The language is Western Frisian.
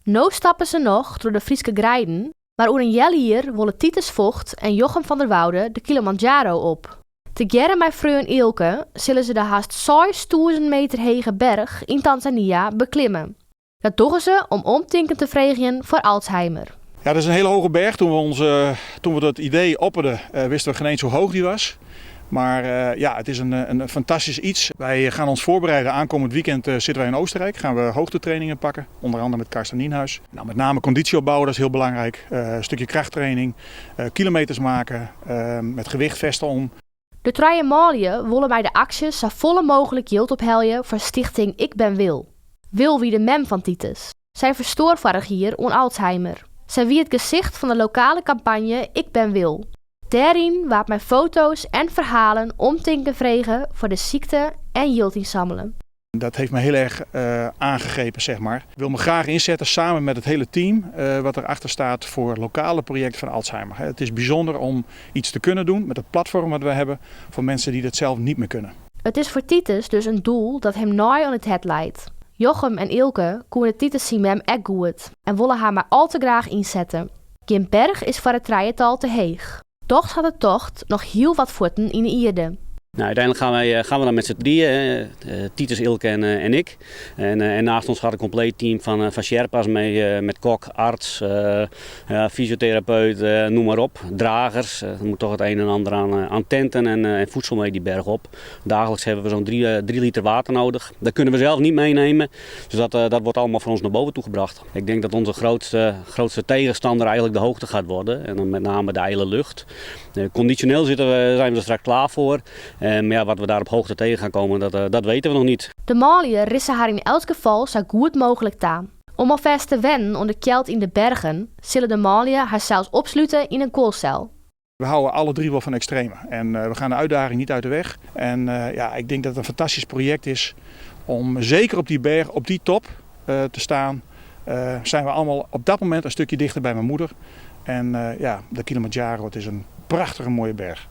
No stappe se noch troch de Fryske greiden, mar oer in healjier wolle Titus Vogt en Jochem van der Woude de Kilimanjaro op. Tegearre mei freon Eelke sille se de hast 6000 meter hege berch yn Tanzania beklimme. Dat dogge se om omtinken te freegjen foar Alzheimer. Ja, dat is een hele hoge berg. Toen we, ons, toen we dat idee opperden, wisten we geen eens hoe hoog die was. Maar ja, het is een fantastisch iets. Wij gaan ons voorbereiden. Aankomend weekend zitten wij in Oostenrijk. Gaan we hoogtetrainingen pakken. Onder andere met Karsten Nienhuis. Nou, met name conditie opbouwen, dat is heel belangrijk. Een stukje krachttraining, kilometers maken, met gewichtvesten om. De trije manlju wolle mei de aksje safolle mooglik jild ophelje foar stichting Ik Ben Wil. Wil wie de mem fan Titus. Sy ferstoar foarich jier oan Alzheimer. Sy wie it gesicht fan de lokale kampanje Ik Ben Wil. Dêryn waard mei foto's en ferhalen omtinken frege foar de sykte en jild ynsammele. Dat heeft me heel erg aangegrepen, zeg maar. Ik wil me graag inzetten samen met het hele team wat erachter staat voor lokale projecten van Alzheimer. Het is bijzonder om iets te kunnen doen met het platform wat we hebben voor mensen die dat zelf niet meer kunnen. It is foar Titus dus in doel dat him nei oan it hert leit. Jochem en Eelke koene Titus syn mem ek goed en wolle har mar al te graach ynsette. Gjin berch is foar it trijetal te heech. Dochs hat de tocht noch hiel wat fuotten yn 'e ierde. Nou, uiteindelijk gaan we dan met z'n drieën, Titus, Ilke en ik. En naast ons gaat een compleet team van Sherpa's mee, met kok, arts, ja, fysiotherapeut, noem maar op. Dragers, er moet toch het een en ander aan tenten en voedsel mee die berg op. Dagelijks hebben we zo'n 3 liter water nodig. Dat kunnen we zelf niet meenemen, dus dat wordt allemaal voor ons naar boven toe gebracht. Ik denk dat onze grootste tegenstander eigenlijk de hoogte gaat worden. En dan met name de ijle lucht. Conditioneel zijn we er straks klaar voor. Maar ja, wat we daar op hoogte tegen gaan komen, dat weten we nog niet. De manlju risse har yn elts gefal sa goed mooglik ta. Om alfêst te wennen oan de kjeld yn de bergen, sille de manlju harsels opslute yn in kuolsel. We houden alle drie wel van extreme en we gaan de uitdaging niet uit de weg. En ja, ik denk dat het een fantastisch project is om zeker op die berg, op die top te staan. Zijn we allemaal op dat moment een stukje dichter bij mijn moeder. En ja, de Kilimanjaro, het is een prachtige mooie berg.